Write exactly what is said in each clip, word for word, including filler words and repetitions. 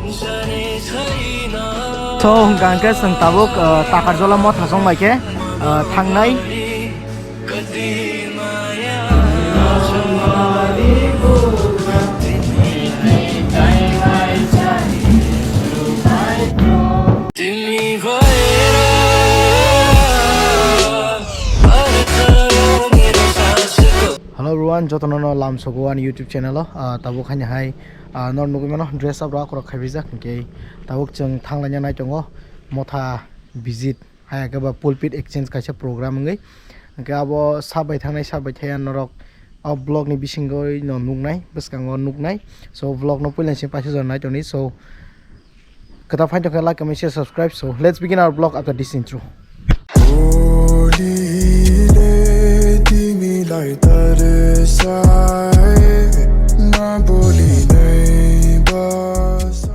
So, hwnkha hwnkhe chwng tabuk, uh, Takarjala motha song bai khe, uh, thangnai. Hello everyone, jotono no lam sogo ani YouTube channel o, ah, tabuk haini hai, ah, nor nugui mano dress up rok khaibaijak, hwnkhe tabuk chwng thanglaina nai tongo motha visit. Haya khe ba pulpit exchange kaisa program wngwi. Hwnkhe abo sabai thangnai, sabai thaya norok o vlog ni bisingwi no nuknai, bwskango nuknai. So vlog no puila se paisa jora nai tongdi. So kwtal phaino khe like, comment, share, subscribe. So let's begin our vlog after this intro. Holy le timi lai tar sai, ma boli nai bas.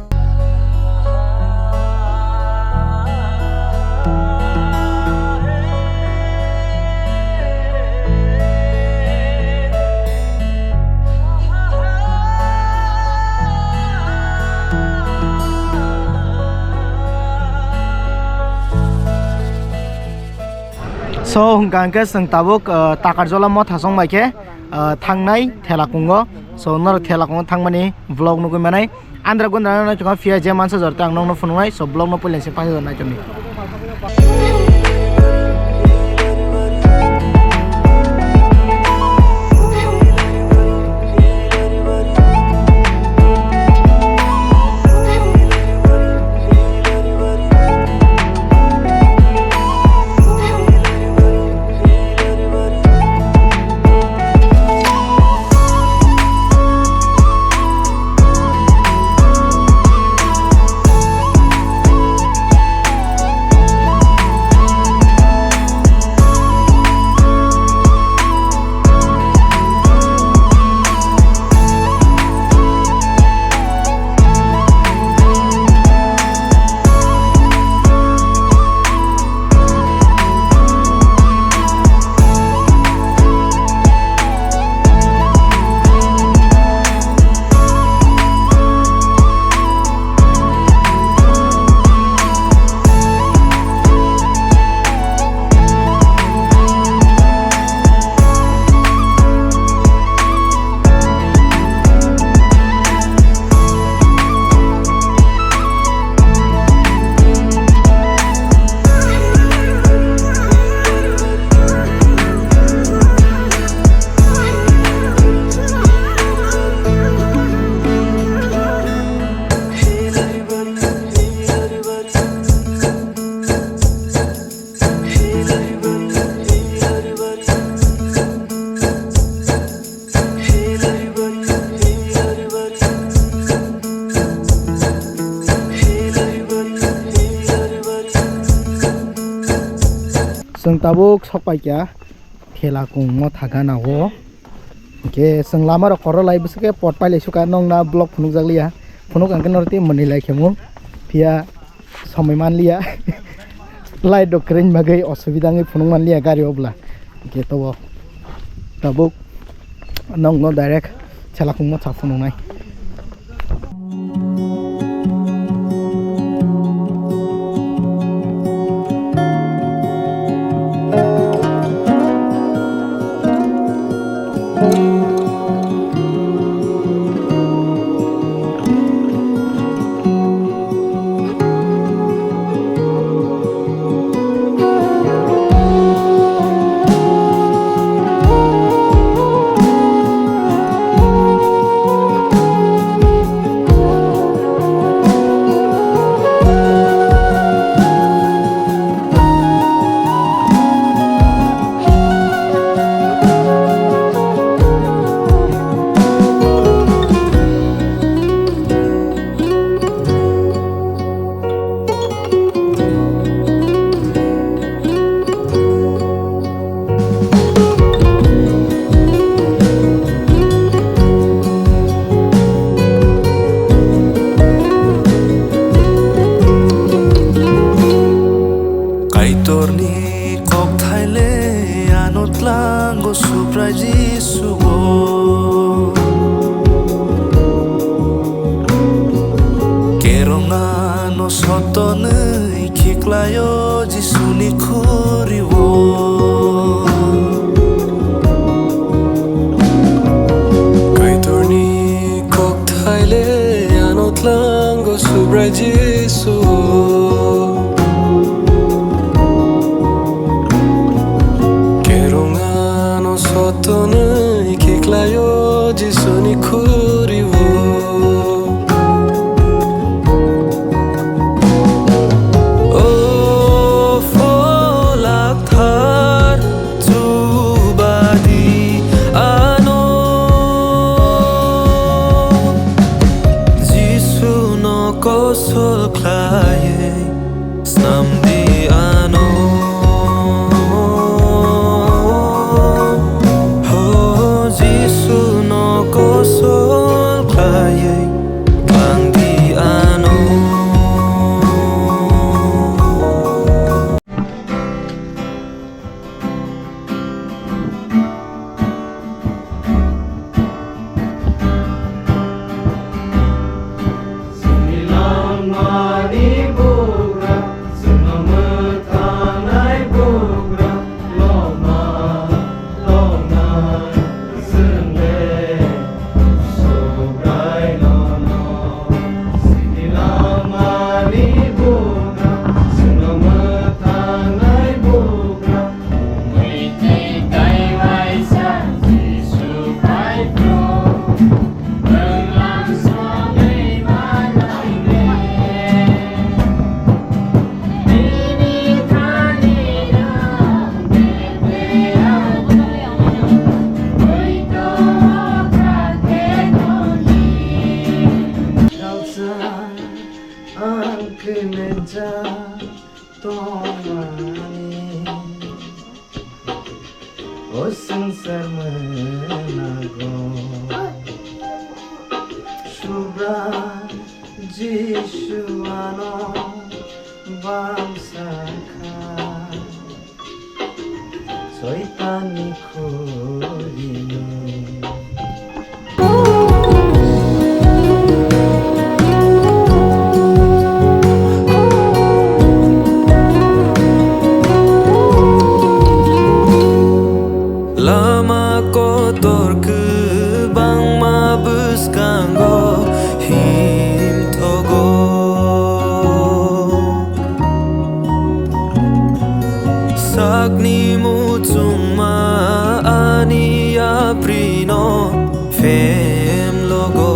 So, hwnkha hwnkhe chwng tabuk, uh, Takarjala motha song bai khe, uh, thangnai thela kungo. So, norok thela kungo thangmani vlog nugui manai. Andra gundra no chwng phiya je mansa jor tang nokno phunuknai, so vlog no puila se paisa jor nai tongni. Chwng tabuk sok pai kha Thelakung motha gana o. Hwnkhe chwng lama rok koro lai bwswk khe pot pai lai suka, nokna vlog phunukjak liya. Phunuk ang khe norok tei mwnwi lai khe mung. Phiya somoi man liya. Light rok kwrwini bagwi osubida wngwi phunuk man liya gari o bwla. Hwnkhe tobo tabuk nokno direct Thelakung motha phunuknai. Tonwi khiklaio Jisuni khuriwo. Kaitorni kokthaile ano tlango Subrai Jisu. Kerong ano sotonwi khiklaio Jisuni khuriwo. O pholak thar chubadi ano Jisuno kosol khlaiwi snamdi ano. Ho Jisuno kosol khlaiwi Bangdi ano. Sini langmani bugra, sima mwthangnai bugra, loma. Ang kemejak tongmani o swngchar mwnago. Subra Jisu ano bamsa kha. Soitanni khulini. Lama kotor kwbangma bwskango himthogo. Sakni muchungma ani yaprino phemlogo.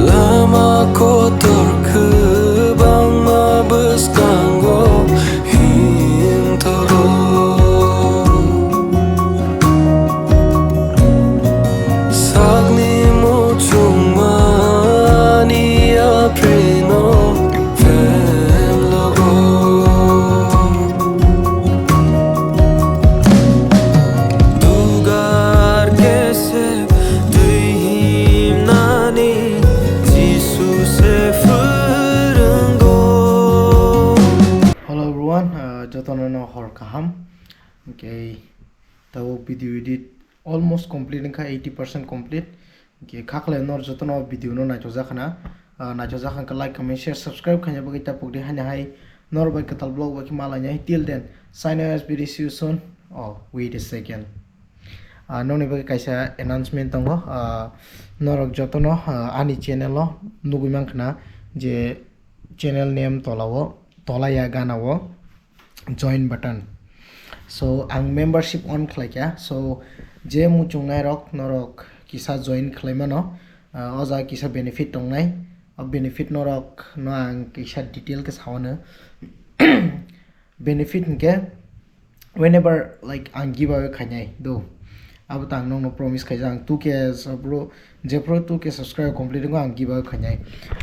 Lama kotor kwbangma bwskango himthogo. Sakni muchungmani yaprino phemlogo. Dugar kesep twi himnani Jisu se phwrwngo. Hello everyone, uh, jotono no hor kaham. Okay, tabuk video edit almost complete wngkha, eighty percent complete. Hwnkhe kha khlai norok jotono video no naithokjak khna, ah, naithokjak kha like, comment, share, subscribe khaina bagwi ta pokdi haino hai norok bai kwtal vlog bai khe malainai. Till then, sign out, S B D, see you soon. Oh, wait a second. Ah, nokni bagwi kaisa announcement tongo. Ah, norok jotono, ah, ani channel o nugwi mankha na je channel name tola o, tola ya gana o join button. So, ang membership on khlai kha. So, je muchungnai rok norok kisa join khlai mano, ah, o jaga kisa benefit tongnai. O benefit norok no ang kisa detail khe sawano. Benefit hinkhe whenever, like, ang giveaway khainai do, abo ta ang nokno promise khaijak, ang two K subro-, jephru two K subscribe complete wngkha ang giveaway khainai.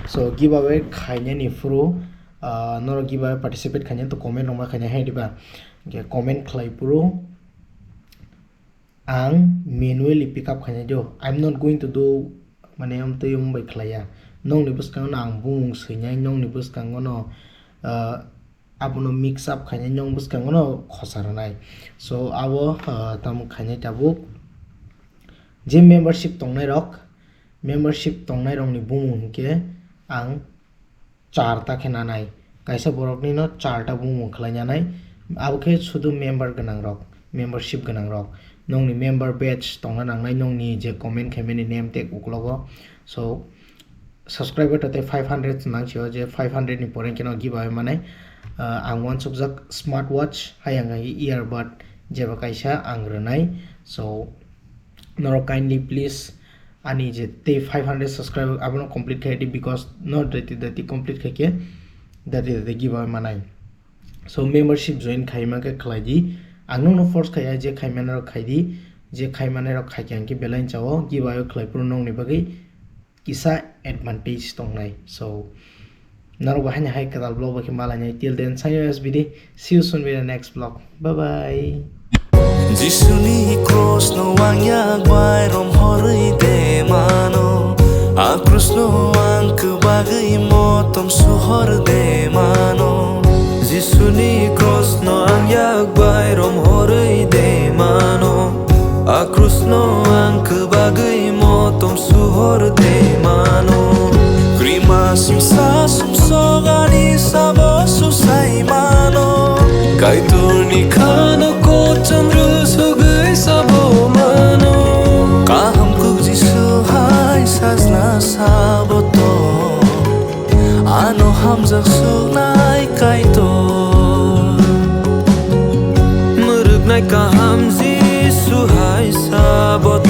So giveaway khainani phuru, ah, norok giveaway participate khainai to comment rok ma khainai hai diba? Hwnkhe comment khlai phuru ang manually pick up khainai do. I'm not going to do, mane, amtwi wng bai khlaiya. Nokni bwskango no ang bumung swinai, nokni bwskango no, ah, abono mix up khainai, nokni bwskango no khosa rwnai. So abo, ah, tamo khainai tabuk. Je membership tongnai rok, membership tongnairokni bumung hinkhe ang char ta khe nanai. Kaisa boroknino char ta bumung khlai nanai. Abo khe sudu member gwnangrok, membership gwnangrok. Nongni member badge tongna nangnai, nongni je comment khaimani name tag uklogo. So, subscriber ta tei five hundred nang sio, je five hundred ni pore khe no giveaway manai. Ah, ang uansukjak smart watch, hayang hai earbud jeba kaisa ang rwnai. So, norok kindly please ani je tei five hundred subscriber abono complete khai di, because no dati dati complete khai khe dati dati giveaway manai. So membership join khaima khe khlai di, ang nokno force khaiya, je khaimani rok khai di, je khaimani rok khai khe ang khe belai chao giveaway khlai phuru nokni bagwi kisa advantage tongnai. So norok bo haino hai kwtal vlog bai khe malainai. Till then, sayo S B D. See you soon with the next vlog. Bye bye. Jisuni cross no ang yak bai rom horwi de mano. A cross no ang kwbagwi motom suhor de mano. Jisuni cross no ang yak bai rom horwi de mano. A cross no ang kwbagwi motom suhor de mano. Krima simsa sumsok ani sabo susai mano. Kaitorni khano kochom rwsugwi sabo mano. Kaham kuk Jisu hai sajna sabo to. Ano hamjak suknai Kaitor. Mwrwknai kaham Jisu hai sabo